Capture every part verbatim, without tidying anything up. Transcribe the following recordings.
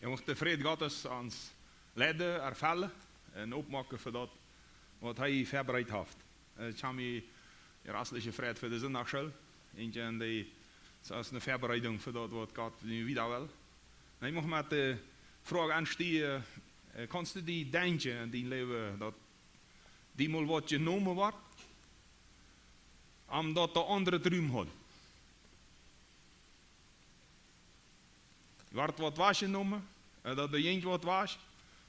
Hee mucht de Fräd Gottes ons leiden, erfellen un oppmoaken fa daut, waut hee vebereit haft. Äh, ekj hab mie jraslich jefreit fa de Sindachschool. Un, un dee, daut es eene Vebereitunk fa daut, waut Gott nu wieda well. Un ekj mucht met de Froag aunstonen, äh, kaust du die denkjen en dien Läwen, daut die mol waut jenomen wort, om daut de aundre Rum hauden? Wort waut wajchjenomen, äh, daut doa jinkj waut wajch.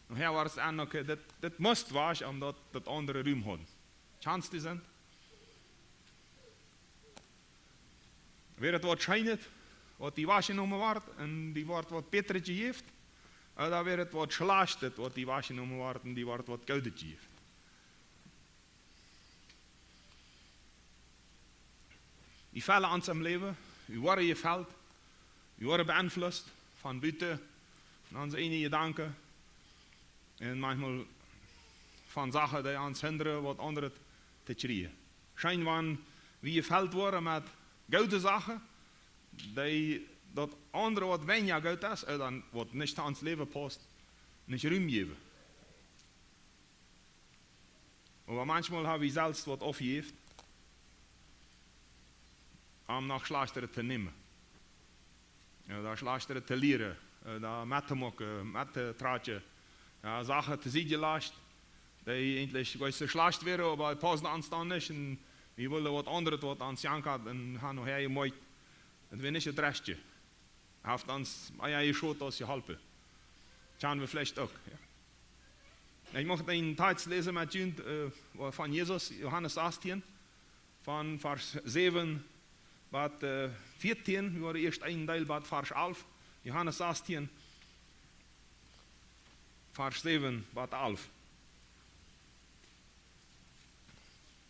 Nohäa wort et aun, okay, dit, dit must wajch, om daut, daut aundre Rum haud. Kaust du die seenen? Wia et waut Scheenet, waut die wajchjenomen wort, un die wort waut Bätret jejäft, ooda wia et waut Schlajchtet, waut die wajchjenomen wort, un die wort waut Goodet jejäft? Wie fellen ons em Läwen, wie woaren jefelt, wie woaren beenflusst von buten, von onse eejne Jedanken un maunchmol von Sachen, dee ons hindren, waut aundret to kjrieen. Scheen, wan wie jefelt woaren met goode Sachen, dee daut aundre, waut weinja goot es, ooda waut nich to ons Läwen paust, nich Rum jäwen. Oba maunchmol hab wie selfst waut aufjejäft, om noch Schlajchtet to nämen. Jo, daut Schlajchte to lieren, äh, daut mettomoaken, mettotrakjen. Jo, Sachen to Sied jelajcht, dee eejentlich goanich soo schlajcht wieren, oba dee pausten ons dan nich. Un wie wullen waut aundret, waut ons jankat, un han nohäa jemoakt, daut wia nich daut Rajchte. Haft ons mea jeschodt aus jeholpen. Kjenn wie veleicht uk, jo. Ekj mucht eenen Tekst läsen met junt, äh, von Jesus, Johanes sastieen, von Varsch säwen bat, äh, vieetieen. Wie woaren ieescht een Deel bat Varsch alf. Johanes sastieen, Varsch säwen bat alf.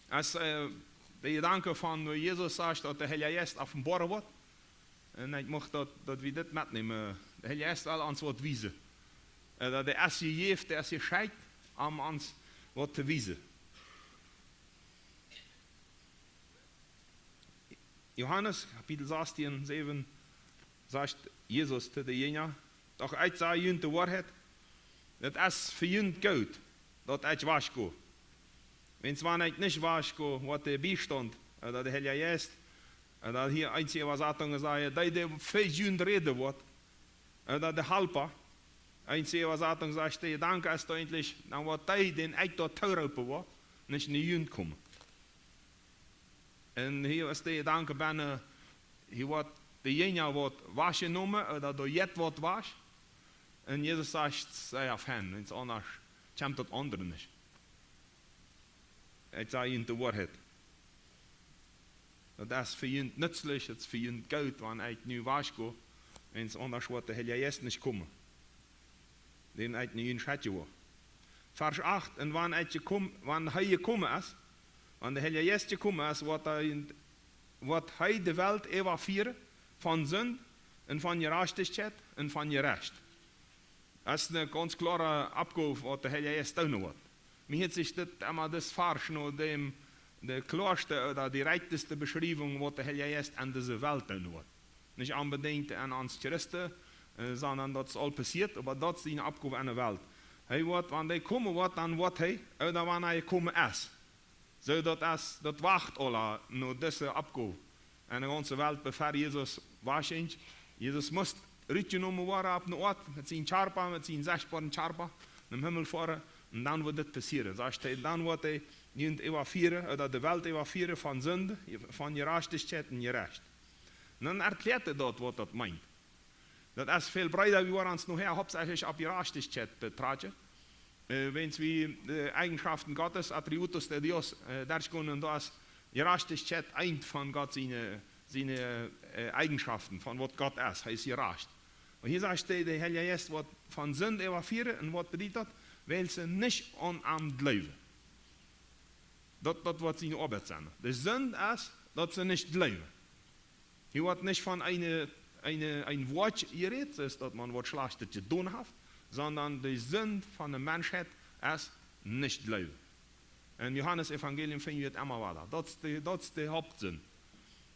Aus, äh, de Jedanke von woo Jesus sajcht, daut de Heilje Jeist openboaren woat. Un ekj mucht daut, daut wie dit metnämen. De Heilje Jeist well ons waut wiesen. Äh, daut hee es jejäft, hee es jeschekjt, om ons waut to wiesen. Johanes, Kapitel sastieen, säwen, sajcht Jesus to de Jinja: Doch ekj saj junt de Woarheit, daut es fa junt goot, daut ekj wajchgo. Wiels wan ekj nich wajchgo, woat de Biestaunt, äh, daut de Heilje Jeist, äh, daut hia eenje Äwasatungen sajen, dee, dee fa junt räden woat, äh, daut de Halpa, eenje Äwasatunk sajcht, de Jedanke es eejentlich, dan woat dee, dän ekj doa tooroopen woa, nich no junt komen. Un hia es de Jedanke benne, hia woat de Jinja woat wajchjenomen, ooda doa jeit waut wajch. Un Jesus sajcht, sea fein, wiels aundasch kjemt daut aundre nich. Ekj saj junt de Woarheit. Daut es fa junt nutzlich, daut es fa junt goot, wan ekj nu wajchgo, wiels aundasch woat de Heilje Jeist nich komen, dän ekj no junt schekjen woa. Varsch acht: Un wan ekj jekom-, wan hee jekomen es, wan de Heilje Jeist jekomen es, woat hee, woat hee de Welt äwafieren von Sind un von Jerajchtichkjeit un von Jerecht. Daut es eene gaunz kloare Oppgow, waut de Heilje Jeist doonen woat. Mie hieet sikj dit emma, dis Varsch, no däm, de kloaschte ooda de rajchteste Beschriewunk, waut de Heilje Jeist aun dise Welt doonen woat. Nich onbedinjt aun ons Christen, äh, sonda daut es aul passieet, oba daut es siene Oppgow aun de Welt. Hee woat, wan hee komen woat, dan woat hee, ooda wan hee jekomen es. Soo, daut es, daut wacht aula no dise Oppgow. Enne gaunze Welt, bevor Jesus wajchjinkj. Jesus must rutjenomen woaren opp eene Oat, met sienen Kjarpa, met sienen sichtboaren Kjarpa, nom Himmel foaren. Un dan woat dit passieren. Sajcht hee, dan woat hee junt äwafieren, ooda de Welt äwafieren von Sind, von Jerajchtichkjeit un Jerecht. Un dan erkjläat hee daut, waut daut meent. Daut es väl breeda, wie woaren ons nohäa hauptsächlich opp Jerajchtichkjeit betrakjen. Äh, wan wie de Eigenschaften Gottes, atributos de Dios, äh, derchgonen, un doa es Jerajchtichkjeit eent von Gott siene, siene, äh, Eigenschaften, von waut Gott es. Hee es jerajcht. Un hia sajcht hee, de Heilje Jeist woat von Sind äwafieren, un waut bediet daut? Wiels see nich aun am jleewen. Daut, daut woat siene Oabeit sennen. De Sind es, daut see nich jleewen. Hia woat nich von eene, eene, een Woakj jerät, daut maun waut Schlajchtet jedonen haft, sonda de Sind von de Menschheit es nich jleewen. En Johanes Evangelium finj wie et emma wada. Daut es de, daut es de Hauptsind.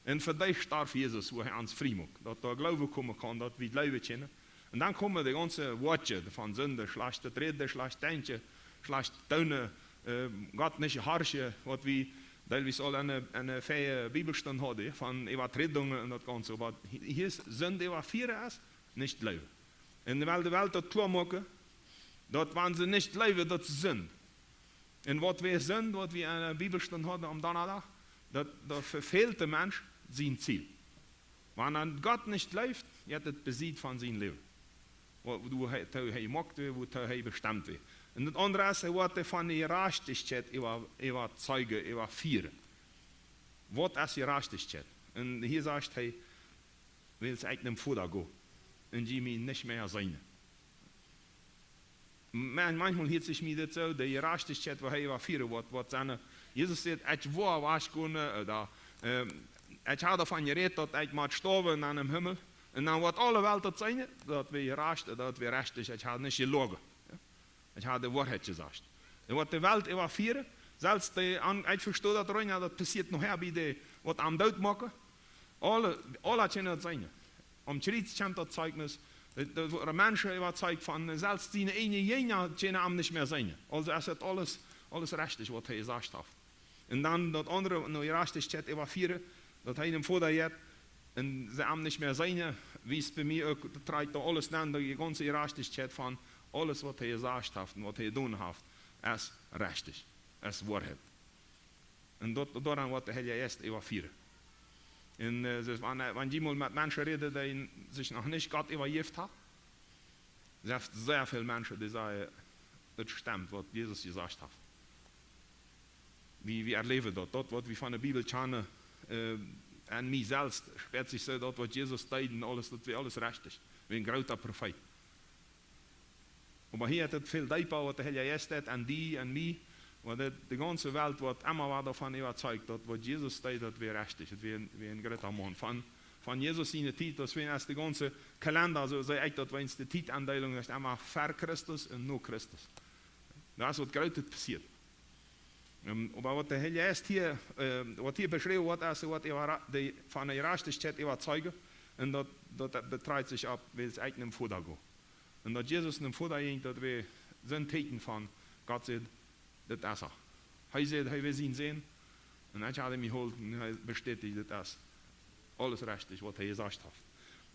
Un fa dee storf Jesus, wua hee ons frie muak. Daut doa Gloowen komen kaun, daut wie jleewen kjennen. Un dan komen de gaunze Woakjen von Sind, schlajchtet Räden, schlajchtet Denkjen, schlajchtet Doonen, äh, Gott nich horchen, waut wie deelwies aul enne, enne väaje Bibelstund hauden, von Äwatriedungen un daut gaunze. Oba hia, hia es Sind äwafieren es nich jleewen. Un well de Welt daut kloa moaken, daut wan see nich jleewen, daut see Sind. Un waut wie Sind, waut wie enne Bibelstund hauden aum Donnadach, daut, daut vefält dän Mensch sien Ziel. Wan hee aun Gott nich jleeft, jeit et besied von sien Läwen. Wua, wua hee, wua hee jemoakt wort, wua hee bestemt wort. Un daut aundre es, hee woat von de Jerajchtichkjeit äwa, äwazeijen, äwafieren. Waut es Jerajchtichkjeit? Un hia sajcht hee, wiels ekj nom Voda go un jie mie nich mea seenen. Man-, manchmol hieet sikj mie dit soo, de Jerajchtichkjeit, wua hee äwafieren woat, woat sennen. Jesus sajcht, ekj woa wajchgonen, äh, ooda, ähm, ekj hab doavon jerät, daut ekj mott stoawen un dan em Himmel. Un dan woat aule Welt daut seenen, daut wie jerajcht, daut wie rechtich, ekj hab nich jeloagen. Jo? Ekj hab de Woarheit jesajcht. Un woat de Welt äwafieren, selfst dee aun, ekj vesto daut, Ronja, daut passieet nohäa bie dee, waut am doot moaken. Aule, aule kjennen daut seenen. Aum Kjriez kjemt daut Zeichnis, daut, daut woaren Menschen äwazeicht von, selfst siene eejne Jinja kjennen am nich mea seenen. Aulsoo es et aules, aules rechtich, waut hee jesajcht haft. Un dan daut aundre, no Jerajchtichkjeit äwafieren, daut hee nom Voda jeit, un see am nich mea seenen, wiest bie mie uk, daut dreit doa aules nenn, de gaunze Jerajchtichkjeit von aules, waut hee jesajcht haft un waut hee jedonen haft, es rechtich, es Woarheit. Un daut, doaraun woat de Heilje Jeist äwafieren. Un, äh, soo, wan, wan jie mol met Menschen räden, dee sikj noch nich Gott äwajäft haben, selfst sea väl Menschen, dee sajen, daut stemt, waut Jesus jesajcht haft. Wie, wie erläwen daut, daut, waut wie von de Bibel kjanen, äh, aun mie selfst, spieet sikj soo, daut, waut Jesus deed un aules, daut wia aules rechtich, wia een groota Profeet. Oba hia es et väl deepa, waut de Heilje Jeist deit aun die, aun mie, waut de, de gaunze Welt woat emma wada doavon äwazeicht, daut, waut Jesus deed, daut wia rechtich, daut wia, wia een groota Maun. Von, von Jesus siene Tiet, daut wia aus de gaunze Kalenda, soo saj ekj daut, wiels de Tietendeelunk es emma ver Christus un no Christus. Doa es waut Grootet passieet. Ähm, oba waut de Heilje Jeist hia, ähm, waut hia beschräwen woat, es, waut äwa-, de, von de Jerajchtichkjeit äwazeijen, un daut, daut, daut betreit sikj opp, wiels ekj nom Voda go. Un daut Jesus nom Voda jinkj, daut wia een Teakjen von Gott säd, daut es hee. Hee säd, hee wia sien Sän, un ekj hab am jeholt, un hee bestäticht, daut es aules rechtich, waut hee jesajcht haft.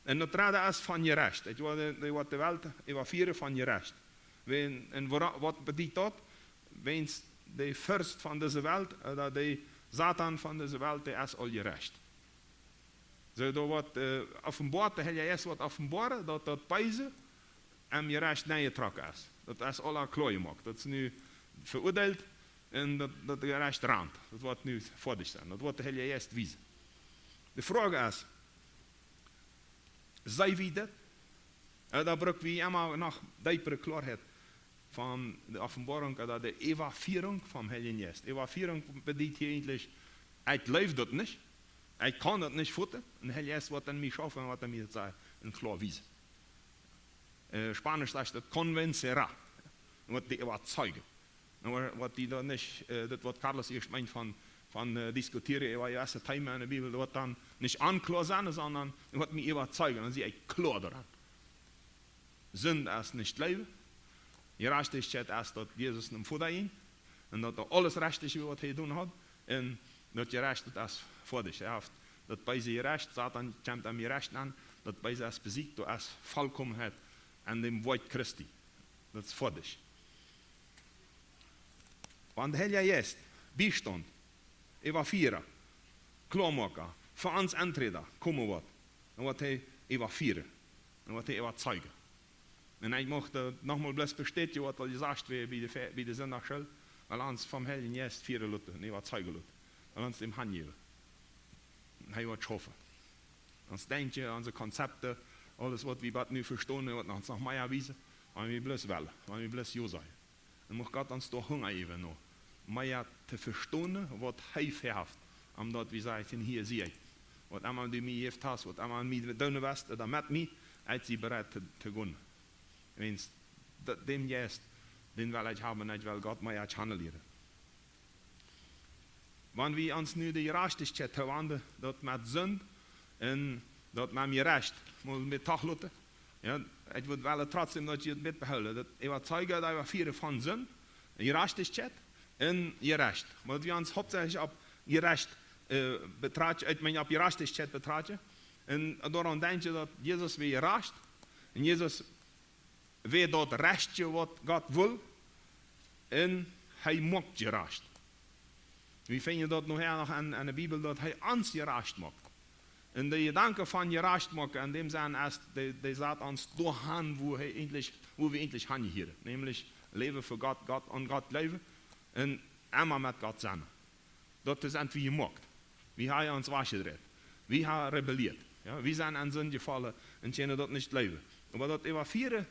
Un daut dredde es von Jerecht. Ekj woa de, de, waut de Welt äwafieren von Jerecht. Wan, un woa-, waut bediet daut? Wiels de Fürst von dise Welt, äh, ooda de Satan von dise Welt, dee es aul jerecht. Soo, doa woat, äh, openboat, de Heilje Jeist woat openboaren, daut daut Beese aum Jerecht nenjetrocken es. Daut es aul kloa jemoakt. Daut es nu veuadeelt un daut, daut Jerecht rant. Daut woat nu foadich sennen. Daut woat de Heilje Jeist wiesen. De Froag es, seen wie daut? Äh, doa bruck wie emma noch deepere Kloaheit von de Openboarunk, äh, ooda de Äwafierunk vom Heiljen Jeist. Äwafierunk bediet hia eejentlich, ekj jleew daut nich, ekj kaun daut nich foten, un de Heilje Jeist woat aun mie schaufen un woat mie daut sajen un kloa wiesen. Äh, Spanisch sajcht daut convencerá. Un woat die äwazeijen. Un wa-, waut die doa nich, äh, daut waut Carlos ieescht meent von, von, äh, diskutieren äwa jewesse Themen enne Bibel, daut woat dan nich onkloa sennen, sonda woat mie äwazeijen, dan sie ekj kloa doaraun. Sind es nich jleewen. Jerajchtichkjeit es daut Jesus nom Voda jinkj, un daut doa aules rechtich wia, waut hee jedonen haud, un daut Jerecht, daut es foadich. Hee haft daut Beese jerecht, Satan kjemt aum Jerecht aun, daut Beese es besiegt, doa es Vollkomenheit aun däm Wuat Christi. Daut es foadich. Wan de Heilje Jeist, Biestaunt, Äwafiera, Kloamoaka, fa ons Enträda komen woat, dan woat hee äwafieren, dan woat hee äwazeijen. Un ekj mucht, äh, noch mol bloos bestätijen, waut aul jesajcht wort bie de Fe-, bie de Sindachschool, well ons vom Heiljen Jeist fieren loten un äwazeijen loten, well ons däm hanjäwen. Hee woat schaufen. Ons Denkjen, onse Konzepten, aules waut wie bat nu vestonen, woat ons noch mea wiesen, wan wie bloos wellen, wan wie bloos jo sajen. Dan mucht Gott ons doa Hunga jäwen no mea to vestonen, waut hee väahaft, om daut wie sajen, hia sie ekj. Waut emma du mie jejäft hast, waut emma mie doonen west, ooda met mie, ekj sie bereit to, to gonen. Wiels daut, dän Jeist, dän well ekj haben, ekj well Gott mea kjanen lieren. Wan wie ons nu de Jerajchtichkjeit towanden, daut met Sind un daut met Jerecht, mol met toch loten, Jo, ekj wudd wellen trotzdäm daut jie daut mitbehoolen. Daut äwazeicht, daut wie fieren von Sind, Jerajchtichkjeit un Jerecht. Oba daut wie ons hauptsächlich opp Jerecht äh, betrakjen, ekj meen opp Jerajchtichkjeit betrakjen. Un doaraun denkjen, daut Jesus wia jerajcht. Un Jesus wia daut Rajchte, waut Gott wull. Un hee moakt jerajcht. Wie finjen daut nohäa noch aun, aun de Bibel, daut hee ons jerajcht moakt. Un de Jedanke von jerajcht moaken, aun däm sent, es, dee, dee sat ons doahan, wua hee eejentlich, wua wie eejentlich hanjehieren. Nämlich läwen fa Gott, Gott, aun Gott jleewen un emma met Gott sennen. Daut es, sent wie jemoakt. Wie haben ons wajchjedreit. Wie haben rebellieet. Jo, wie sent aun Sind jefollen un kjennen daut nich jleewen. Oba daut äwafieren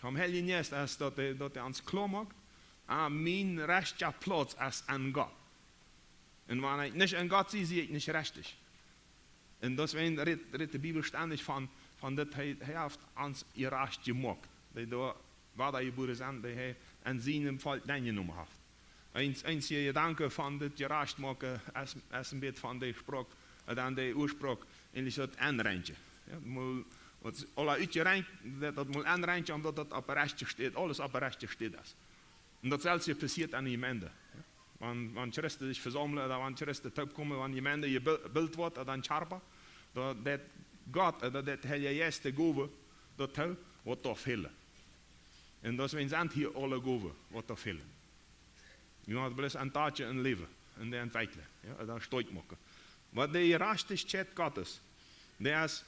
vom Heiljen Jeist es, daut hee, daut hee ons kloa moakt, ah, mien rajchta Plauz es aun Gott. Un wan ekj nich aun Gott sie, sie ekj nich rajchtich. Un deswäajen rät, rät de Bibel stendich von, von daut hee, hee haft ons jerajcht jemoakt. Dee doa wadajebuaren sent, dee hee aun sienem Volkj aunjenomen haft. Eent, eent de Jedanken von dit jerajcht moaken es, es een bät von de Sproak, äh, dan de Uasproak, eejentlich daut aunreintjen. Jo, mol, waut es aula utjereint, daut, daut mol aunreintjen, om daut daut opp de rajchte Städ, aules opp de rajchte Städ es. Un daut selwje passieet aun de Jemeent. Jo. Wan, wan Christen sikj vesaumlen, ooda wan Christen toopkomen, wan Jemeent jebilt woat, ooda een Kjarpa, dan deit Gott, ooda deit de Heilje Jeist de Gowen doatoo, waut doa fält. Un daut sent hia aule Gowen, waut doa fält. Wie motten bloos aun daut Läwen un de Entwekjlunk, jo, daut stoakj moaken. Waut de Jerajchtichkjeit Gottes, dee es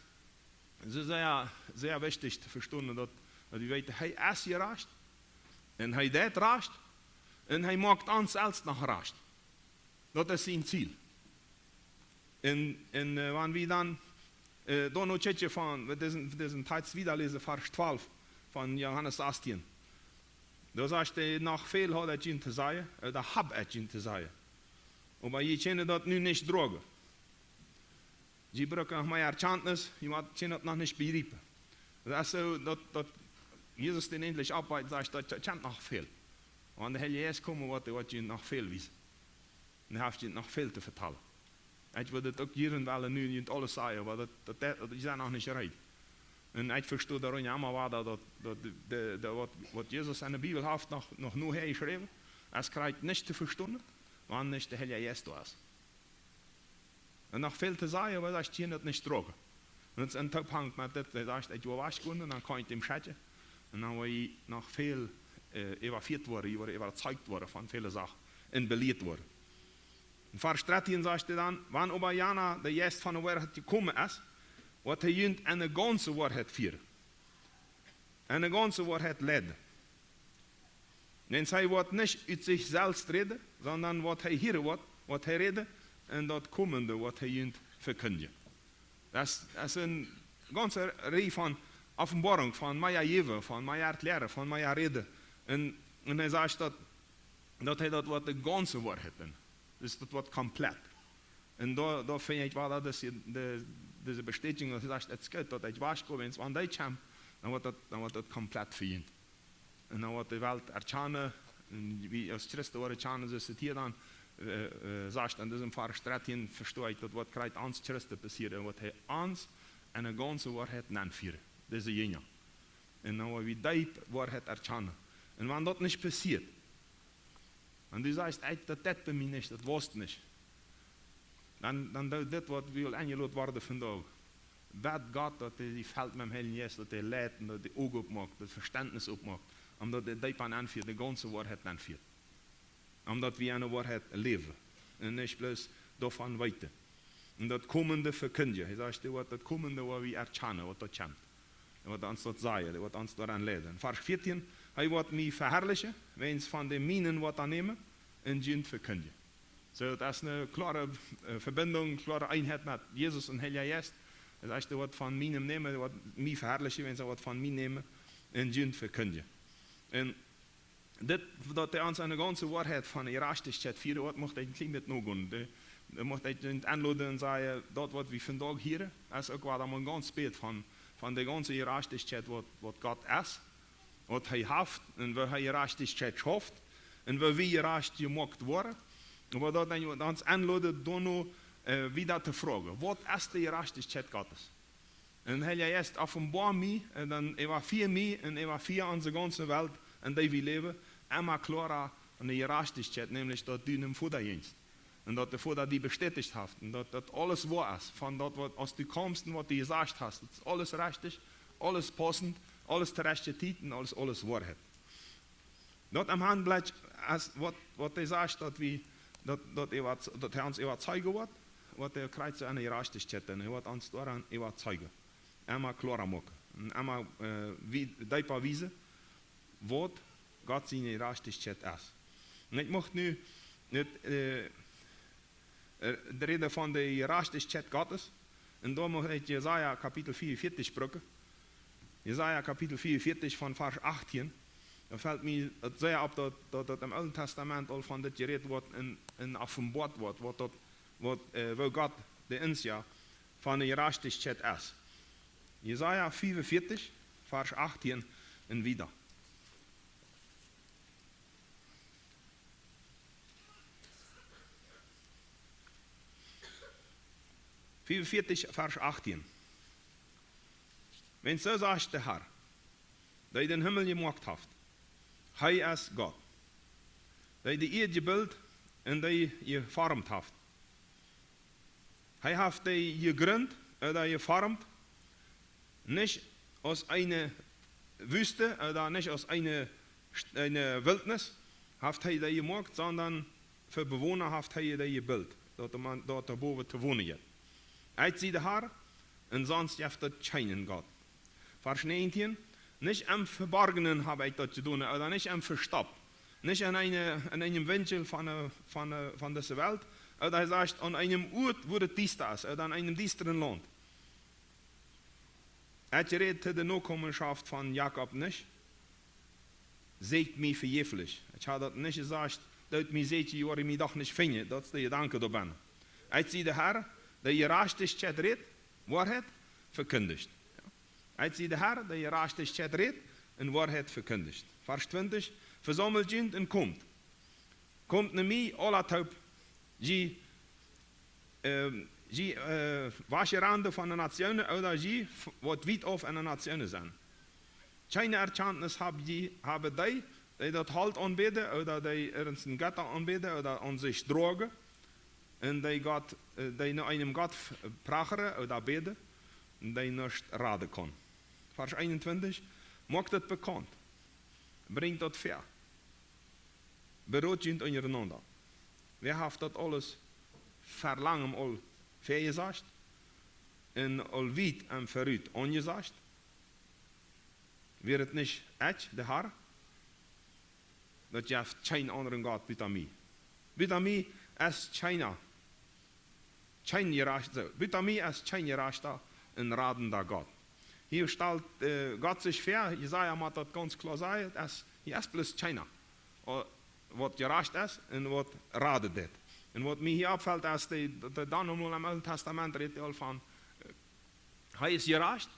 soo sea, sea wichtich to vestonen, daut, daut wie weeten, hee es jerajcht un hee deit rajcht un hee moakt ons selfst noch rajcht. Daut es sien Ziel. Un, un, äh, wan wie dan, äh, doa no kjikjen von, daut es een, daut es een Text wieda läsen, Varsch twalf von Johanes sastieen. Doa sajcht hee: "Noch väl hab ekj junt to sajen, äh, daut hab ekj junt to sajen. Oba jie kjennen daut nu nich droagen. Jie brucken noch mea Erkjantnis, jie motten, kjennen daut noch nich bejriepen." Daut es soo, daut, daut Jesus dän eejentlich oppwakjt, sajcht, daut, daut kjemt noch väl. Wan de Heilje Jeist komen woat, woat hee noch väl wiesen. Un hee haft junt noch väl to vetalen. Ekj wudd daut uk jieren wellen nu junt aules sajen, oba daut, daut, daut, daut es noch nich reed. Un ekj vesto doaromm emma wada daut, daut de, de, de, waut, waut Jesus enne Bibel haft noch, noch nohäa jeschräwen, es krakjt nich to vestonen, wan nich de Heilje Jeist doa es. Un noch väl to sajen, oba daut kjenn wie nich droagen. Un daut es een Toophank met dit, hee sajcht, ekj woa wajchgonen, dan kaun ekj dän schekjen. Un dan woa jie noch väl, äh, äwafieet woaren, jie woaren äwazeicht woaren von väle Sachen un belieet woaren. En Varsch dartieen sajcht hee dan: "Wan oba jana, de Jeist von de Woarheit, jekomen es, woat hee junt enne gaunze Woarheit fieren. Enne gaunze Woarheit leiden. Wiels hee woat nich ut sikj selfst räden, sonda waut hee hieren woat, woat hee räden, un daut Komende woat hee junt vekjindjen." Daut es, daut es eene gaunze Rieej von Openboarunk, von mea jäwen, von mea erkjlären, von mea räden. Un, un hee sajcht daut, daut hee daut woat de gaunze Woarheit doonen. Daut es daut woat komplett. Un doa, doa finj ekj wada, daut es de, dise Bestätigung, daut hee sajcht, et es goot, daut ekj wajchgo, wiels wan dee kjemt, dan woat daut, dan woat daut komplett fa junt. Un dan woat de Welt erkjanen, un wie aus Christen woaren erkjanen, soo aus et hia dan, äh, äh, sajcht, en disem Varsch dartieen, vesto ekj, daut woat krakjt ons Christen passieren, woat hee ons enne gaunze Woarheit nenfieren, dise Jinja. Un dan woa wie dee Woarheit erkjanen. Un wan daut nich passieet, un du sajchst, ekj, daut, daut bie mie nich, daut woat nich. Dan, dan doo dit, waut wie aul enjelot worden vondoag. Bäd Gott, daut hee die felt met dän Heiljen Jeist, daut hee leit un daut hee de Uagen opmoakt, daut Vestentnis opmoakt, om daut hee die aun nenfiert, de gaunze Woarheit nenfiert. Om daut wie enne Woarheit läwen un nich bloos doavon weeten. Un daut Komende vekjindjen. Hee sajcht, daut woat daut Komende, woa wie erkjanen, waut daut kjemt. Hee woat ons daut sajen, hee woat ons doaraun leiden. Varsch veatieen: "Hee woat mie veharlichen, wiels von de mienen woat aunnämen un junt vekjindjen." Soo, daut es eene kloare, äh, Vebinjunk, kloare Eenheit met Jesus un Heilja Jeist. Hee sajcht, hee woat von mienem nämen, hee woat mie veharlichen, wiels hee woat von mie nämen un junt vekjindjen. Un dit, daut hee ons enne gaunze Woarheit von Jerajchtichkjeit fieren woat, mucht ekj een kjlien bät nogonen. Dee, dee mucht ekj enloden un sajen, daut, waut wie vondoag hieren, es uk waut aum gaunz Bät von, von de gaunze Jerajchtichkjeit, waut, waut Gott es, waut hee haft un woo hee Jerajchtichkjeit schauft un woo wie jerajcht jemoakt woaren. Oba daut dan ons enloden, doano, äh, wieda to froagen: Waut es de Jerajchtichkjeit Gottes? Un Heilja Jeist, offenboa mie, un dan äwa fia mie, un äwa fia onse gaunze Welt, en dee wie läwen, emma kloara aun de Jerajchtichkjeit, nämlich daut du nom Voda jinjst. Un daut de Voda die bestäticht haft. Un daut daut aules woa es, von daut waut, aus du kaumst un waut du jesajcht hast. Daut es aules rajcht, aules paussent, aules to rajchte Tiet un aules, aules Woarheit. Daut em Hanbleck es waut, waut hee sajcht, daut wie, daut, daut hee waut, daut hee ons äwazeijen woat, waut hee kjricht aun de Jerajchtichkjeit, un hee woat ons doaraun äwazeijen. Emma kloara moaken. Un emma, äh, wie, deepa wiesen, waut Gott siene Jerajchtichkjeit es. Un ekj mucht nu nich, äh, äh, räden von de Jerajchtichkjeit Gottes. Un doa mucht ekj Jesaja Kapitel vieeunvieetich brucken. Jesaja Kapitel vieeunvieetich von Varsch achtieen. Doa felt mie daut sea opp, daut, daut, daut em Oolen Tastament aul von dit jerät woat un, un offenboat woat, waut daut, waut, äh, woo Gott de Insicht von de Jerajchtichkjeit es. Jesaja vieeunvieetich, Varsch achtieen un wieda. Vieeunvieetich, Varsch achtieen. Wiels soo sajcht de Herr, dee dän Himmel jemoakt haft: Hee es Gott, dee de Ieed jebilt un dee jeformt haft. Hee haft dee jegrunt ooda jeformt, nich aus eene Wüste ooda nich aus eene St-, eene Wildnis haft hee dee jemoakt, sonda fa Bewona haft hee dee jebilt, daut de Mensch doa bowen to wonen jeit. Ekj sie de Herr, un sonst jeft daut kjeenen Gott. Varsch näajentieen: Nich em Veborjenen hab ekj daut jedonen, ooda nich em Vestopten, nich en eene, en eenem Winkel von de, von de, von dise Welt, ooda hee sajcht, aun eenem Uat, wua et diesta es, ooda en eenem diestren Launt. Ekj räd to de Nokomenschoft von Jakob nich: Sieekjt mie vejäflich. Ekj hab daut nich jesajcht, doot mie sieekjen, jie woaren mie doch nich finjen. Daut es de Jedanke doabennen. Ekj sie de Herr, dee Jerajchtichkjeit rät, Woarheit vekjindjt. Ekj sie de Herr, dee Jerajchtichkjeit rät un Woarheit vekjindjt. Varsch twintich: Vesaumelt junt un komt. Komt no mie aula toop, jie, ähm, jie, äh, wajchjerande von de Nationen, ooda jie, f-, waut wiet auf en de Nationen sent. Kjeene Erkjantnis hab jie, haben dee, dee daut Holt aunbäden, ooda dee irjent een Gott aunbäden, ooda aun sikj droagen, un dee Gott, äh, dee no eenem Gott f-, prachren ooda bäden, un dee nuscht raden kaun. Varsch eenuntwintich: Moakt daut bekaunt, brinjt daut väa. Berot junt unjarenaunda. Wäa haft daut aules ver langem aul väajesajcht un aul wiet em Verut aunjesajcht? Wia et nich ekj, de Herr? Daut jeft kjeen aundren Gott buta mie. Buta mie es kjeena. Kjeen jerajcht-, soo, buta mie es kjeen jerajchta un radenda Gott. Hia stalt, äh, Gott sikj väa, Jesaja mott daut gaunz kloa sajen, et es, hia es bloos kjeena, o-, waut jerajcht es un waut raden deit. Un waut mie hia oppfelt, es de, de, de dan emol em Oolen Tastament rät hee aul von, äh, hee es jerajcht,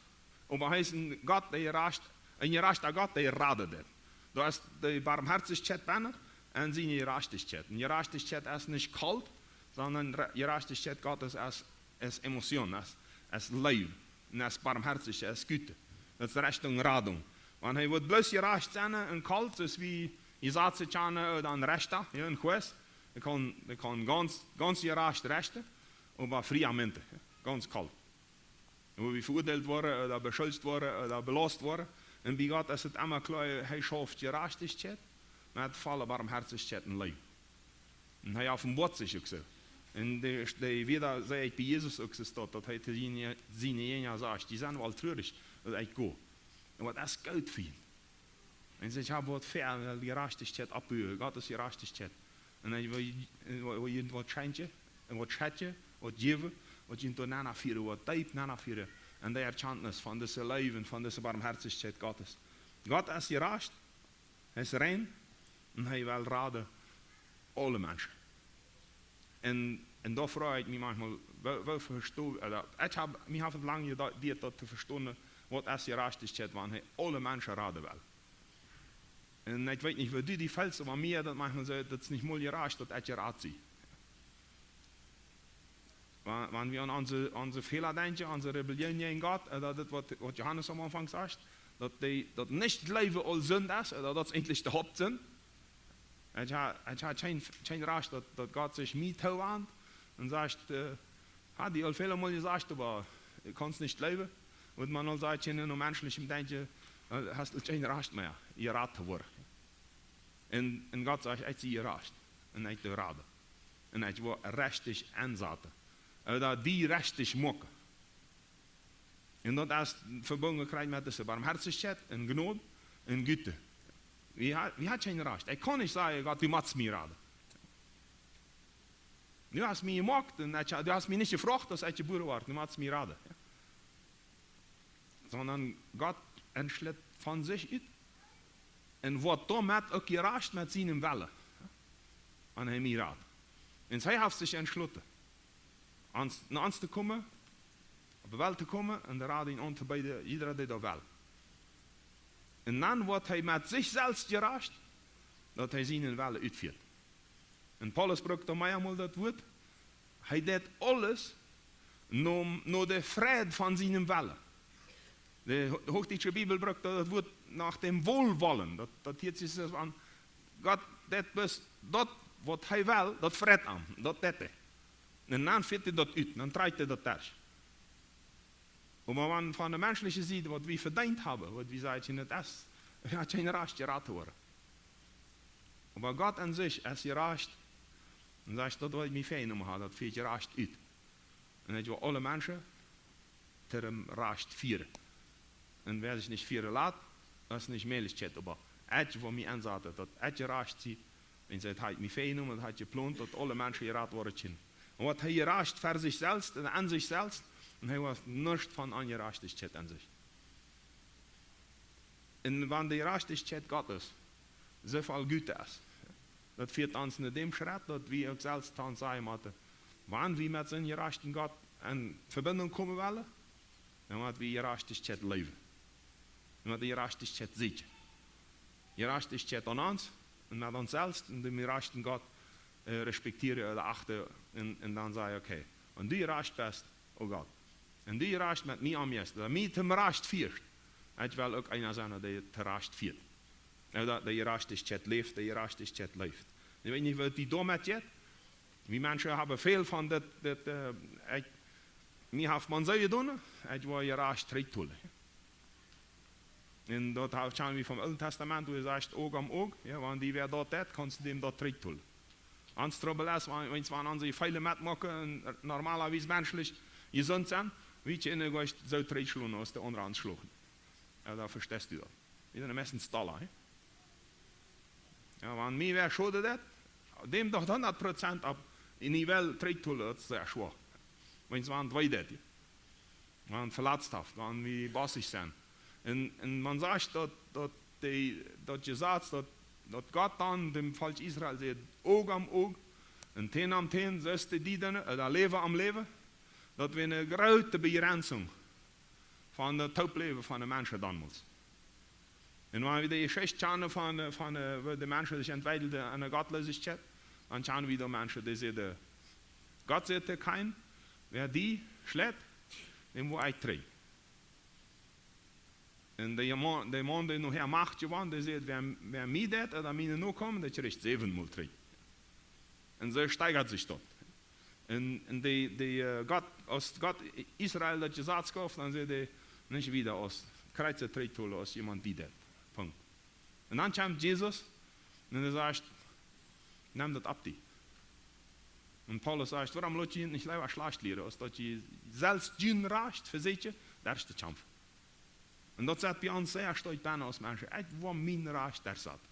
oba hee es een Gott, dee jerajcht, een jerajchta Gott, dee raden deit. Doa es de Barmhartichkjeit bennen un siene Jerajchtichkjeit. Un Jerajchtichkjeit es nich kolt, sonda Re-, Jerajchtichkjeit Gottes es, es Emotion, es, es Leew, un es Barmhartichkjeit, es Güte. Daut es Rechtunk, Radunk. Wan hee wudd bloos jerajcht sennen un kolt, soo aus wie Jesazen kjanen, äh, dan Rechta, jo, een Juez, dee kaun, dee kaun gaunz, gaunz jerajcht rechten, oba friamente, jo, gaunz kolt. Wua wie veuadeelt woaren, ooda beschuldicht woaren, ooda belaust woaren. Un bie Gott es et emma kloa, hee schauft Jerajchtichkjeit met volle Barmhartichkjeit un Leew. Un hee offenboat sikj uk soo. Un de, de, wieda säd ekj bie Jesus uk soo, daut, daut hee to siene, siene Jinja sajcht: Jie sent woll truarich, daut ekj go. Un waut es goot fa junt? Un see, ekj hab waut fa, well, Jerajchtichkjeit oppbuen, Gottes Jerajchtichkjeit. Un hee well, well, well junt waut schenkjen, un waut schenkjen, waut jäwen, waut junt doa nenn fieren, waut deep nenn fieren. Un de Erkjantnis von dise Leew un von dise Barmhartichkjeit Gottes. Gott es jerajcht, hee es rein, un hee well raden aule Menschen. Un, un doa froag ekj mie maunchmol, woo, woo vesto-, äh, ekj hab, mie haft et lang jedu-, jeduat daut to vestonen, waut es Jerajchtichkjeit, wan hee aule Menschen raden well. Un ekj weet nich, woo du die feelst, oba mie daut maunchmol soo, daut es nich mol jerajcht, daut ekj jerat sie. Wan, wan wie aun onse, onse Fäla denkjen, onse Rebellion jäajen Gott, äh, daut, daut waut, waut Johanes aum Aunfank sajcht, daut dee, daut nich jleewen aul Sind es, äh, daut, daut es eejentlich de Hauptsind. Ekj ha, ekj ha kjeen, kjeen Rajcht, daut, daut Gott sikj mie towant un sajcht, äh, ha die aul väle Mol jesajcht, oba du kaust nich jleewen. Waut maun aul sajcht, kjeen no menschlichem Denkjen, äh, hast du kjeen Rajcht mea, jerat to woaren. Un, un Gott sajcht, ekj sie jerajcht. Un ekj doo raden. Un ekj woa rajcht ensaten. Ooda die rajcht moaken. Un daut es vebungen kjrieen met dise Barmherzigkeit un Jnod un Güte. Wie ha, wie ha kjeen Rajcht. Ekj kaun nich sajen, Gott, du motst mie raden. Du hast mie jemoakt un ekj, du hast mie nich jefroacht, aus ekj jebuaren wort. Du motst mie raden. Jo. Sonda Gott entschlit von sikj ut un woat doamet uk jerajcht met sienen Wellen. Aun hee mie rad. Un hee haft sikj entschloten, ons, no ons to komen, opp de Welt to komen un de Radunk auntobeeden, jieda dee daut well. Un dan woat hee met sikj selfst jerajcht, daut hee sienen Wellen utfieet. Un Paulus brukt doa meamol daut Wuat, hee deit aules no, no de Freid von sienen Wellen. De Ho-, Hochdietsche Bibel brukt daut Wuat nach dem Wohlwollen. Daut, daut hieet sikj aun, Gott deit bloos daut, waut hee well, daut freit am, daut deit hee. Un dan fieet hee daut ut, dan trakjt hee daut derch. Oba wan von de menschliche Sied, waut wie vedeent haben, waut wie sajen, daut es, wie ha kjeen Rajcht jerat to woaren. Oba Gott aun sikj es jerajcht un sajcht, daut waut ekj mie väajenomen ha, daut fieet ekj rajcht ut. Un ekj woa aule Menschen to däm Rajcht fieren. Un wäa sikj nich fieren lat, daut es nich Mäajlichkjeit, oba ekj woa mie ensaten, daut ekj jerajcht sie, un sajcht, hee haft mie väajenomen, hee haft jeplont, daut aule Menschen jerat woaren kjennen. Un waut hee jerajcht ver sikj selfst un aun sikj selfst, un hee haft nuscht von Onjerajchtichkjeit aun sikj. Un wan de Jerajchtichkjeit Gottes soo voll Güte es, daut fieet ons no däm Schritt, daut wie uk selfst aun sajen motten, wan wie met soon jerajchten Gott enn Vebinjunk komen wellen, dan motten wie Jerajchtichkjeit leewen. Dan motten wie Jerajchtichkjeit seenen. Jerajchtichkjeit aun ons un met ons selfst un däm jerajchten Gott, äh, respektieren ooda achten un, un dan sajen, okay, wan du jerajcht best, o Gott, un du jerajcht met mie omjeist, daut mie tom Rajcht fieescht, ekj well uk eena sennen, dee tom Rajcht fieet. Ooda dee Jerajchtichkjeit läft, dee Jerajchtichkjeit leeft. Ekj weet nich, waut die doamet jeit. Wie Menschen haben väl von dit, dit, äh, ekj, mie haft maun soo jedonen, ekj woa jerajcht trigjtolen. Un daut ha-, kjanen wie vom Oolen Tastament, wua et sajcht, Oog om Oog, jo, wan die wäa daut deit, kaust du däm daut trigjtolen. Ons Trubbel es, wan, wan, wan onse Jefeele metmoaken un normalerwies menschlich jesunt sent, wie kjennen nich soo trigjschlonen, aus de aundre ons schloagen. Jo, dan vesteist du daut. Wie sent meistens dolla, hä? Jo, wan mie wäa schoden deit, däm doch hundat Prozent opp, un ekj well trigjtolen, daut es sea schwoa. Wan et wee deit, wan et veletzt haft, wan wie bossich sent. Un, un maun sajcht daut, daut dee, daut Jesaz, daut, daut Gott dan däm Volkj Israel säd, Oog om Oog, un Tän om Tän, soo es de Diedene, äh, daut Läwen om Läwen, daut wia eene groote Bejrenzunk von daut Toopläwen von de Menschen donmols. Un wan wie de Jeschicht kjanen von, äh, von, äh, woo de Menschen sikj entwickelden aun de Gottloosichkjeit, dan kjanen wie doa Menschen, dee säden, Gott säd to Kain, wäa die schleit, däm woa ekj trigjtolen. Un de Maun, de Maun, dee nohäa Macht jewonnen, dee säd, wäa, wäa mie deit, ooda miene Nokomen, dee kjricht säwenmol trigj. Un soo steigat sikj daut. Un, un dee, dee, äh, Gott, aus Gott Israel daut Jesaz jeef, dan säd hee, nich wieda aus, kjrichst du trigjtolen aus jemaunt die deit. Punkt. Un dan kjemt Jesus, un hee sajcht, nem daut opp die. Un Paulus sajcht, wuarom lot jie nich leewa schlajcht lieren, aus daut jie selfst jun Rajcht vesieekjen, daut es de Kaumf. Un daut sat bie ons sea stoakj bennen aus Menschen. Ekj woa mien Rajcht, daut sat.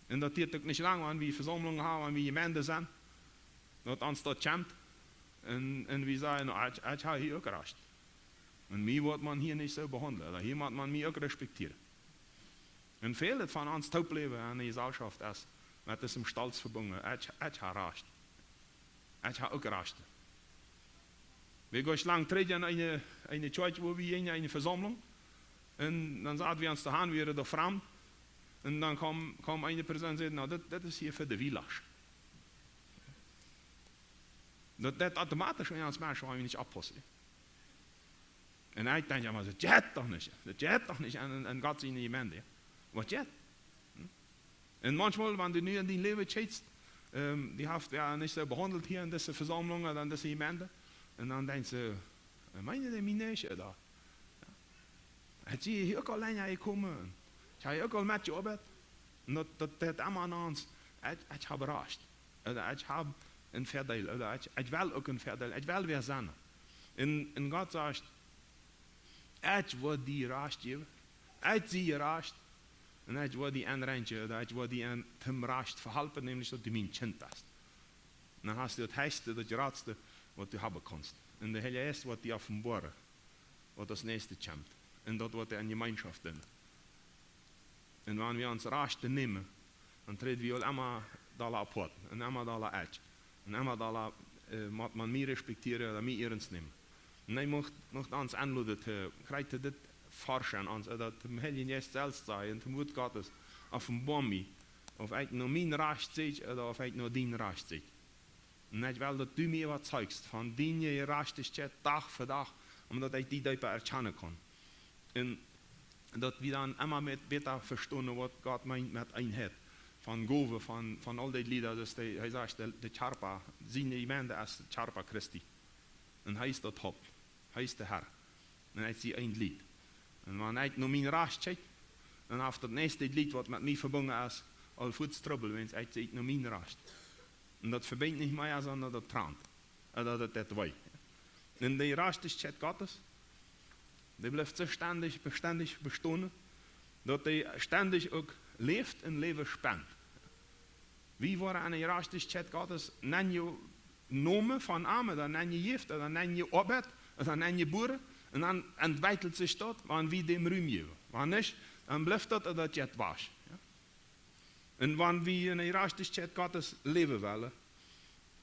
Un daut diet uk nich lang, wan wie Vesaumlungen haben, wan wie Jemeent sent, daut ons daut kjemt. Un, un wie sajen, no, ekj, ekj ha hia uk Rajcht. Un mie woat maun hia nich soo behaundlen. Ooda hia mott maun mie uk respektieren. Un väle von ons Toopläwen enne Jeselschoft es met disem Stolz vebungen. Ekj, ekj ha Rajcht. Ekj ha uk Rajcht. Wie gonen lang trigj aun eene, eene Kjoakj, wua wie en eene Vesaumlunk. Un dan saten wie ons doa han, wie wieren doa framd. Un dan kjeem, kjeem eene Persoon un säd, no, dit, dit es hia fa de Wielasch. Daut, daut automatisch, wan wie ons Menschen, wan wie nich oppaussen. Un ekj denkj emma, daut jeit doch nich. Daut jeit doch nich aun, aun, aun Gott siene Jemeent. Waut jeit? Hm? Un maunchmol, wan du nu en dien Läwen kjikjst, ähm, dee haft die nich soo behaundelt hia en dise Vesaumlunk, dan dise Jemeent. Un dan denkjst du, äh, meenen dee mie nich, ooda? Jo. Ekj sie hia uk aul lenja jekomen. Ekj hab hia uk aul met jeoabeit. Un daut, daut, daut emma aun ons, ekj, ekj hab Rajcht. Ooda ekj hab een Väadeel. Ooda ekj, ekj well uk een Väadeel. Ekj well wäa sennen. Un, un Gott sajcht, ekj woa die Rajcht jäwen. Ekj sie Rajcht. Un ekj woa die enreinen, ooda ekj woa die aun toom Rajcht vehalpen, nämlich daut du mien Kjint best. Un dan hast du daut hechste, daut jratste, waut du haben kaust. Un de Heilje Jeist woat die openboaren, waut daut näakjste kjemt. Un daut woat die aun Jemeenschoft doonen. Un wan wie ons Rajcht nämen, dan träd wie aul emma dolla apoat, un emma dolla ut, un emma dolla, äh, mott maun mie respektieren ooda mie iernst nämen. Un ekj mucht, mucht ons enloden to, krakjt dit forschen aun ons, äh, daut däm Heiljen Jeist selfst sajen, un daut Wuat Gottes, openboa mie, auf ekj no mien Rajcht sieekj ooda auf ekj no dien Rajcht sieekj. Un ekj well, daut du mie waut saust von diene Jerajchtichkjeit Dach fa Dach, om daut ekj die deepa erkjanen kaun. Un daut wie dan emma met bäta vestonen, waut Gott meent met Eenheit. Von Gowen, von, von aul dee Lieda, daut dee, hee sajcht, de, de Kjarpa, siene Jemeent es de Kjarpa Christi. Un hee es daut Haupt. Hee es de Herr. Un ekj sie een Glied. Un wan ekj no mien Rajcht kjikj, dan haft daut näakjste Glied, waut met mie vebungen es, aul fuaz Trubbel, wiels ekj sieekj no mien Rajcht. Un daut vebinjt nich mea, sonda daut trant. Ooda daut deit wee. Un de Jerajchtichkjeit Gottes, dee blift soo stendich, bestendich bestonen, daut dee stendich uk läft un Läwen spent. Wie woaren aun de Jerajchtichkjeit Gottes nenjenomen von am, ooda nenjejäft, ooda nenjeoabeit, ooda nenjebuaren, un dan entwekjelt sikj daut, wan wie däm Rum jäwen. Wan nich, dan blift daut, daut jeit wajch. Jo? Un wan wie en de Jerajchtichkjeit Gottes läwen wellen,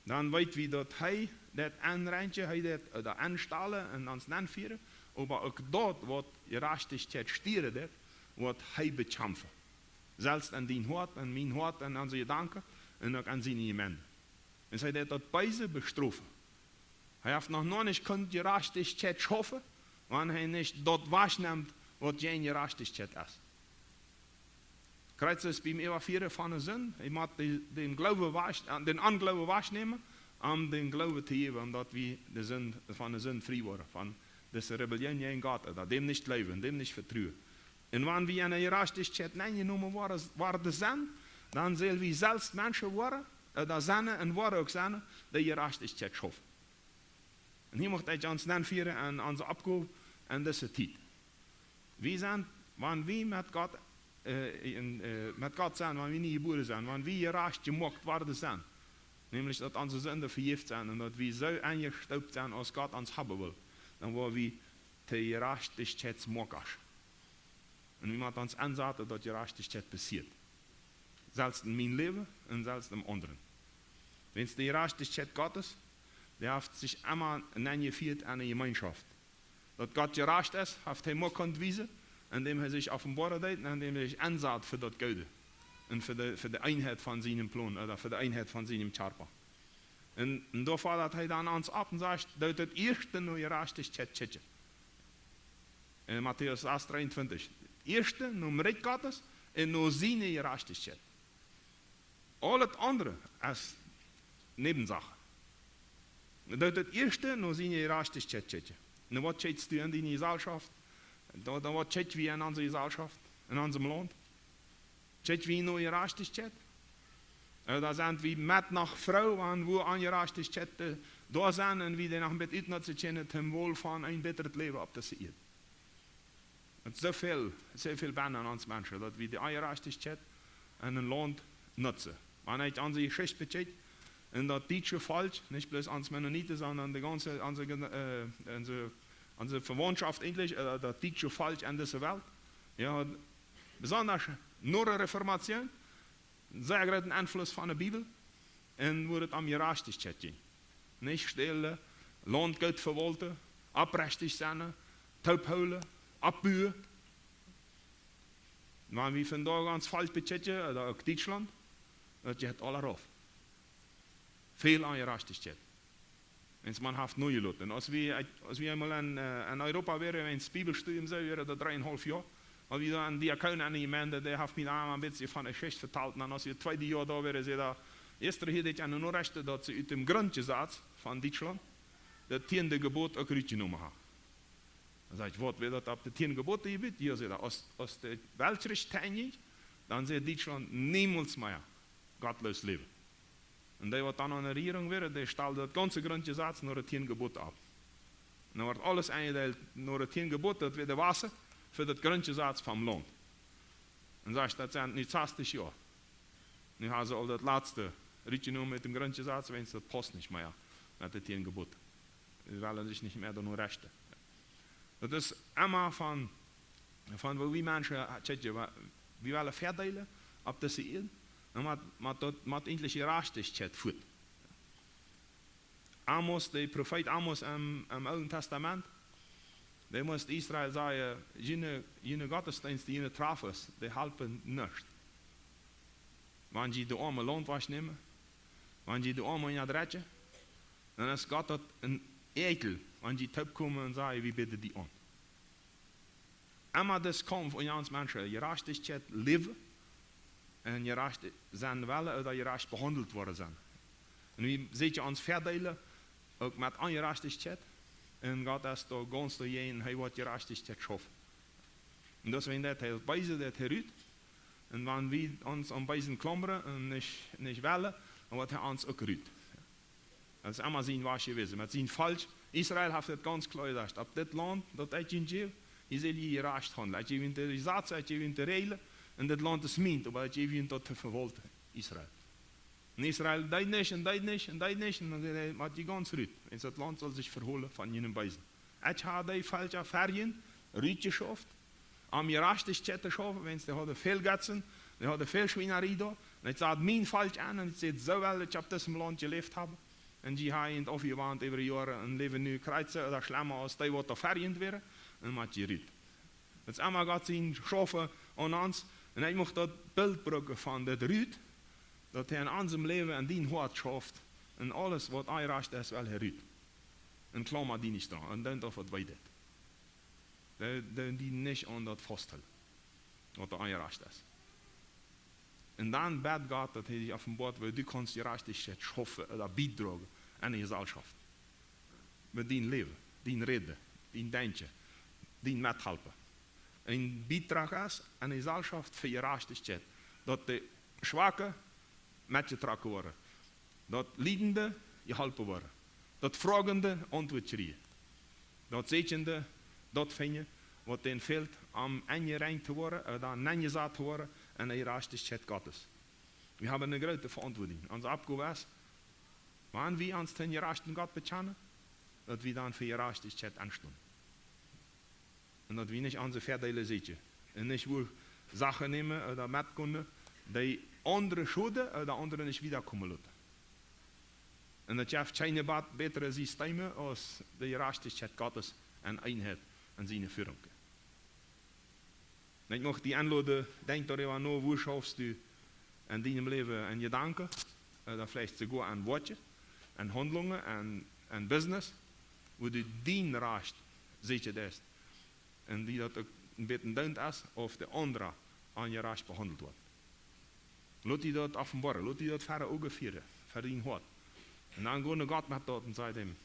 dan weet wie, daut hee daut enreinen, hee daut, äh, doa enstalen un ons nenfieren, oba uk daut, waut Jerajchtichkjeit stieren deit, woat hee bekjamfen. Selfst aun dien Hoat, aun mien Hoat, aun onse Jedanken un uk aun siene Jemeent. Un hee deit daut Beese bestrofen. Hee haft noch, noch nich kunt Jerajchtichkjeit schaufen, wan hee nich daut wajchnemt, waut jäajen Jerajchtichkjeit es. Krakjt soo es biem Äwafieren von de Sind. Hee mott de, dän Gloowen wajch-, äh, dän Ongloowen wajchnämen, om dän Gloowen to jäwen, om daut wie de Sind, von de Sind frie woaren, von dise Rebellion jäajen Gott, ooda däm nich jleewen, däm nich vetruen. Un wan wie en de Jerajchtichkjeit nenjenomen woaren, woaren sent, dan sell wie selfst Menschen woaren, äh, doa sennen un woaren uk sennen, dee Jerajchtichkjeit schaufen. Un hia mucht ekj ons nenfieren aun onse Oppgow en dise Tiet. Wie sent, wan wie met Gott, äh, en, äh, met Gott sent, wan wie nie jebuaren sent, wan wie jerajcht jemoakt worden sent, nämlich daut onse Sinden vejäft sent un daut wie soo enjestoopt sent, aus Gott ons haben well, dan woaren wie to Jerajchtichkjeitsmoakasch. Un wie motten ons ensaten, daut Jerajchtichkjeit passieet. Selfst en mien Läwen un selfst em aundren. Wiels de Jerajchtichkjeit Gottes, dee haft sikj emma nenjefieet en de Jemeenschoft. Daut Gott jerajcht es, haft hee mau kunt wiesen, endäm hee sikj openboaren deed un endäm hee sikj ensat fa daut Goode. Un fa de, fa de Eenheit von sienen Plon, ooda fa de Eenheit von sienen Kjarpa. Un, un doa foddat hee dan ons opp un sajcht, daut daut ieeschte no Jerajchtichkjeit kjikjen. En Matäus sas dreeuntwintich. Daut ieeschte nom Rikj Gottes un no siene Jerajchtichkjeit. Aul daut aundre es Näwensachen. Daut daut ieeschte no siene Jerajchtichkjeit kjikjen. Nu, waut kjikjst du en diene Jeselschoft? Dan, dan waut kjikj wie en onse Jeselschoft, en onsem Launt? Kjikj wie no Jerajchtichkjeit? Äh, doa sent wie met noch froo aun, woo Onjerajchtichkjeit, äh, doa sent un wie dee noch een bät utnutzen kjennen, toom Wol von een bätret Läwen opp dise Ieed. Et soo väl, soo väl bennen ons Menschen, daut wie de Onjerajchtichkjeit en een Launt nutzen. Wan ekj onse Jeschicht bekjikj, un daut dietsche Volkj, nich bloos ons Mennoniten, sonda de gaunze, onse, äh, onse, onse Vewauntschoft eejentlich, äh, daut dietsche Volkj en dise Welt, jo, besonda no de Reformatioon, een sea grooten Enfluss von de Bibel, un wua et om Jerajchtichkjeit jinkj. Nich stälen, Launt goot vewaulten, opprechtich sennen, toophoolen, oppbuen. Wan wie vondoag ons Volkj bekjikjen, ooda uk Dietschlaunt, daut jeit aula rauf. Väl Onjerajchtichkjeit. Wiels maun haft nojeloten. Aus wie, aus wie eemol en, äh, en Europa wieren, en Bibelstudium, soo wieren daut dreeunhaulf Joa. Aus wie doa en Diakon en de Jemeent, dee haft mie doa een bät von de Jeschicht vetalt. Un aus wie daut tweede Joa doa wieren, säd hee, ieescht hieed ekj en de Norechten, daut see ut däm Grundjesaz von Dietschlaunt daut tieende Jebot uk rutjenomen haben. Dan säd ekj: "Waut, wia daut opp de tieend Jebot jebut?" "Jo," säd hee, "aus, aus de Weltkjrich to Enj jinkj, dan säd Dietschlaunt niemols mea gottloos läwen." Un dee, waut dan aun de Rejierunk wieren, dee stalden daut gaunze Grundjesaz no de tieend Jebot auf. Un dan wort aules enjedeelt no de tieend Jebot, daut wia de Basis fa daut Grundjesaz vom Launt. Un sajcht, daut sent nu sastich Joa. Nu haben see aul daut latste rutjenomen ut däm Grundjesaz, wiels daut pausst nich mea met de tieend Jebot. Dee wellen sikj nich mea doano rechten. Daut es emma von, von woo wie Menschen, äh, kjikj, wa-, wie wellen vedeelen opp dise Ieed. Un met, met daut, met eejentlich Jerajchtichkjeit foten. Amos, de Profeet Amos em, em Oolen Tastament, dee must Israel sajen: "June, june Gottesdeenst, june Trafes, dee halpen nuscht. Wan jie de Oame Launt wajchnämen, wan jie de Oame unjadrekjen, dan es Gott daut een Ekel, wan jie toopkomen un sajen: 'Wie bäden die aun.'" Emma dis Kaumf unja ons Menschen, Jerajchtichkjeit läwen un jerajcht sennen wellen ooda jerajcht behaundelt woaren sennen. Un wie seenen ons vedeelen, uk met Onjerajchtichkjeit. Un Gott es doa gaunz doajäajen, hee woat Jerajchtichkjeit schaufen. Un daut es, wan daut hee beese, daut hee rut. Un wan wie ons aum Beesen klaumren un nich, nich wellen, dan woat hee ons uk rut. Daut es emma sien Wajch jewast. Met sien Volkj, Israel, haft daut gaunz kloa jesajcht: "Opp dit Launt, daut ekj junt jäw, hia sell jie jerajcht haundlen. Ekj jäw junt de Jesazen, ekj jäw junt de Räajlen, un dit Launt es mient, oba ekj jäw junt daut to vewaulten, Israel." Un Israel deed nich un deed nich un deed nich, un dan säd hee: "Moakt jie gaunz rut, wiels daut Launt saul sikj vehoolen von junem Beesen. Ekj hab dee Velkja ver junt rutjeschauft, om Jerajchtichkjeit to schaufen, wiels dee hauden väl Gottesdeenst, dee hauden väl Schwienarie doa. Un ekj sach mien Volkj aun un ekj säd: 'Soo well ekj opp disem Launt jeläft haben.' Un jie haben junt aufjewant äwa Joaren un läwen nu krakjt soo ooda schlemma aus dee, waut doa ver junt wieren, un moakt jie rut." Daut es emma Gott sien Schaufen aun ons. Un ekj mucht daut Bilt brucken von daut rut, daut hee en onsem Läwen, en dien Hoat schauft. Un aules, waut onjerajcht es, well hee rut. Un klaumer die nich doaraun. Un dan, daut waut wee deit. Dee, dee die nich aun daut fausthoolen, waut doa onjerajcht es. Un dan bäd Gott, daut hee die openboat, woo du kaust Jerajchtichkjeit schaufen ooda biedroagen aun de Jesalschoft. Met dien Läwen, dien Räden, dien Denkjen, dien Methalpen. Een Biedrach es aun de Jesalschoft fa Jerajchtichkjeit. Daut de Schwake metjetrocken woaren. Daut Liedende jeholpen woaren. Daut Froagende Auntwuat kjrieen. Daut Säkjende daut finjen, waut dän fält, om enjerenjt to woaren, ooda nenjesat to woaren en de Jerajchtichkjeit Gottes. Wie haben eene groote Veauntwuatunk. Onse Oppgow es, wan wie ons to dän jerajchten Gott bekjanen, daut wie dan fa Jerajchtichkjeit enstonen. Un daut wie nich onse Vedeelen säkjen. Un nich woo Sachen nämen ooda metgonen, dee aundre schoden ooda aundre nich wiedakomen loten. Un daut jeft kjeen bät-, bätret System aus de Jerajchtichkjeit Gottes en Eenheit en siene Führung. Un ekj mucht die enloden, denkj doaräwa no, woo schaufst du en dienem Läwen en Jedanken, äh, ooda veleicht soogoa en Wieed, en Haundlungen, en, en Business, woo du dien Rajcht säkjen deist un die daut uk een bät deent es, auf de aundra onjerajcht behaundelt woat. Lot die daut openboaren, lot die daut ver de Uagen fieren, ver dien Hoat. Un dan go no Gott met daut un saj am: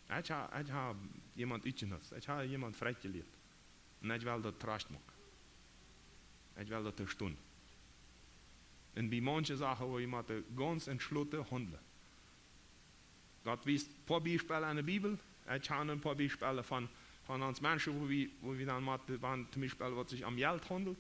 "Ekj hab, ekj hab jemaunt utjenutzt, ekj hab jemaunt vekjieet jelieet. Un ekj well daut trajcht moaken. Ekj well daut vestonen." Un bie maunche Sachen woa wie motten gaunz entschloten haundlen. Gott wiest een poa Biespellen en de Bibel. Ekj hab een poa Biespellen von, von ons Menschen, woo wie, woo wie dan motten, wan toom Biespel waut sikj om Jelt haundelt,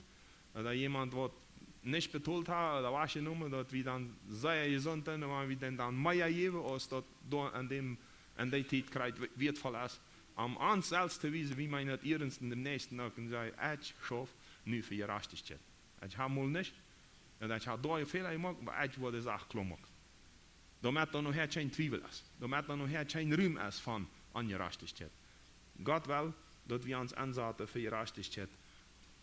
ooda jemaunt waut nich betolt haft ooda wajchjenomen, daut wie dan sea jesunt sent, wan wie dän dan mea jäwen, aus daut doa en däm, en dee Tiet krakjt we-, wieetvoll es, om ons selfst to wiesen, wie meenen daut iernst un däm Näakjsten uk, un saj: "Ekj schauf nu fa Jerajchtichkjeit. Ekj hab mol nich, un ekj hab doa väl jemoakt, oba ekj woa de Sach kloa moaken." Doamet dan nohäa kjeen Twiewel es. Doamet dan nohäa kjeen Rum es von Onjerajchtichkjeit. Gott well, daut wie ons ensaten fa Jerajchtichkjeit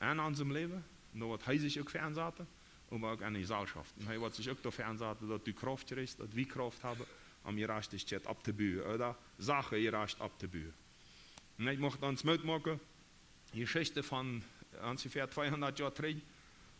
en onsem Läwen, un doa woat hee sikj uk fa ensaten, oba uk en de Jesalschoft. Un hee woat sikj uk doafäa ensaten, daut du Krauft kjrichst, daut wie Krauft haben, om Jerajchtichkjeit opptobuen ooda Sachen jerecht opptobuen. Un ekj mucht ons Moot moaken, Jeschicht von onjefäa tweehundat Joa trigj,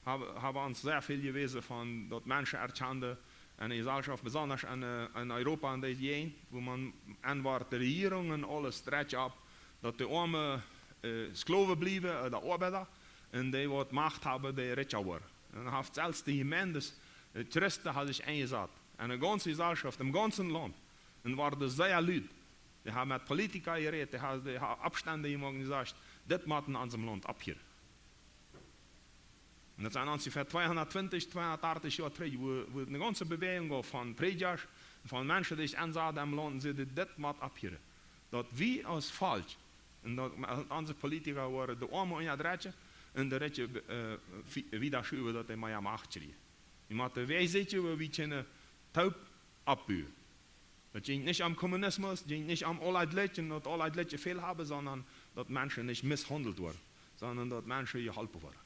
hab, hab ons sea väl jewäsen von daut Menschen erkjanden en de Jeselschoft, besonda en, äh, en Europa, en dee Jäajent, wua maun enwort de Rejierungen aules dretsch opp, daut de oame, äh, Sklowen bliewen, äh, ooda Oabeida, un dee waut Macht haben, dee rikja woaren. Un haft selfst de Jemeenden, äh, Christen haben sikj enjesat. En de gaunze Jeselschoft, em gaunzen Launt. Un worden sea lud. Dee haben met Politiker jerät, dee haben, dee haben Oppstend jemoakt un jesajcht, dit mott en onsem Launt opphieren. Un daut sent onjefäa tweehundat twintich, tweehundat dartich Joa trigj, wua, wua eene gaunze Bewäajunk wia von Prädjasch, von Menschen, dee sikj ensaten em Launt un säden, dit mott opphieren. Daut wie aus Volkj, un daut onse Politiker woaren de Oame unjadrekjen un de Rikje, äh, wie-, wieda schuwen, daut dee mea Macht kjrieen. Wie motten Wäaj seenen, woo wie kjennen toop oppbuen. Daut jinkj nich om Kommunismus, jinkj nich om aule Jlikj, daut aule Jlikj väl haben, sonda daut Menschen nich misshaundelt woaren, sonda daut Menschen jeholpen woaren.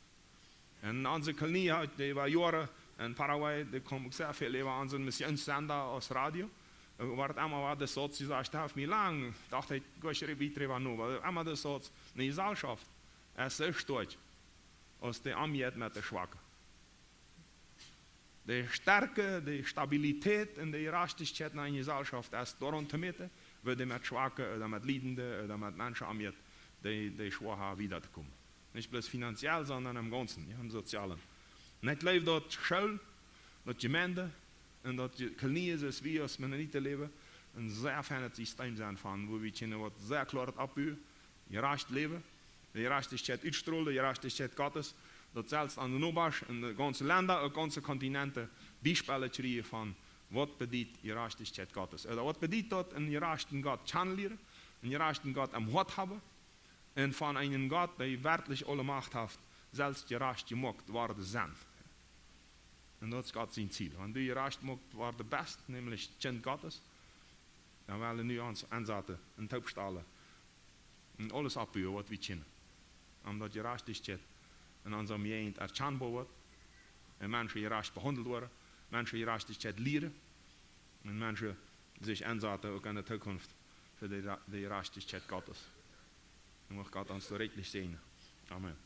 Un onse Kolonie haud, dee wia Joaren en Paraguay, dee kjeem uk sea väl äwa onsen Missionssender aus Radio. Äh, wort emma wada de Sauz jesajcht, daut haft mie lang, docht ekj, ekj wull wieda drüben no, oba emma de Sauz, ne Jeselschoft es soo stoakj aus dee omjeit met de Schwaken. De Stoakjheit, de Stabilität un de Jerajchtichkjeit en eene Jeselschoft es doaraun to moten, woo dee met Schwake ooda met Liedende ooda met Menschen omjeit, dee, dee schwoa haben wieda to komen. Nich bloos finanziell, sonda em gaunzen, jo, em sozialen. Un ekj jleew daut School, daut Jemeent un daut Je-, Kolonie es, woo wie aus Mennoniten läwen, een sea feinet System sent von, woo wie kjennen waut sea kloa oppbuen, jerecht läwen, de Jerajchtichkjeit utstrolen, de Jerajchtichkjeit Gottes, daut selfst aun de Nobasch, en de gaunze Lenda, uk gaunze Kontinenten, Biespellen kjrieen von waut bediet Jerajchtichkjeit Gottes. Ooda waut bediet daut, eenen jerechten Gott kjanen lieren, eenen jerechten Gott em Hoat haben, un von eenen Gott, dee werkjlich aule Macht haft, selfst jerecht jemoakt worden sennen. Un daut es Gott sien Ziel. Wan du jerecht jemoakt worden best, nämlich Kjint Gottes, dan well wie nu ons ensaten un toopstalen un aules oppbuen, waut wie kjennen, om daut Jerajchtichkjeit en onse Jäajent erkjanboa woat un Menschen jerecht behaundelt woaren, Menschen Jerajchtichkjeit lieren un Menschen sikj ensaten uk en de Zukunft fa de Jera-, de Jerajchtichkjeit Gottes. Un mucht Gott ons doa rikjlich säajnen. Amen.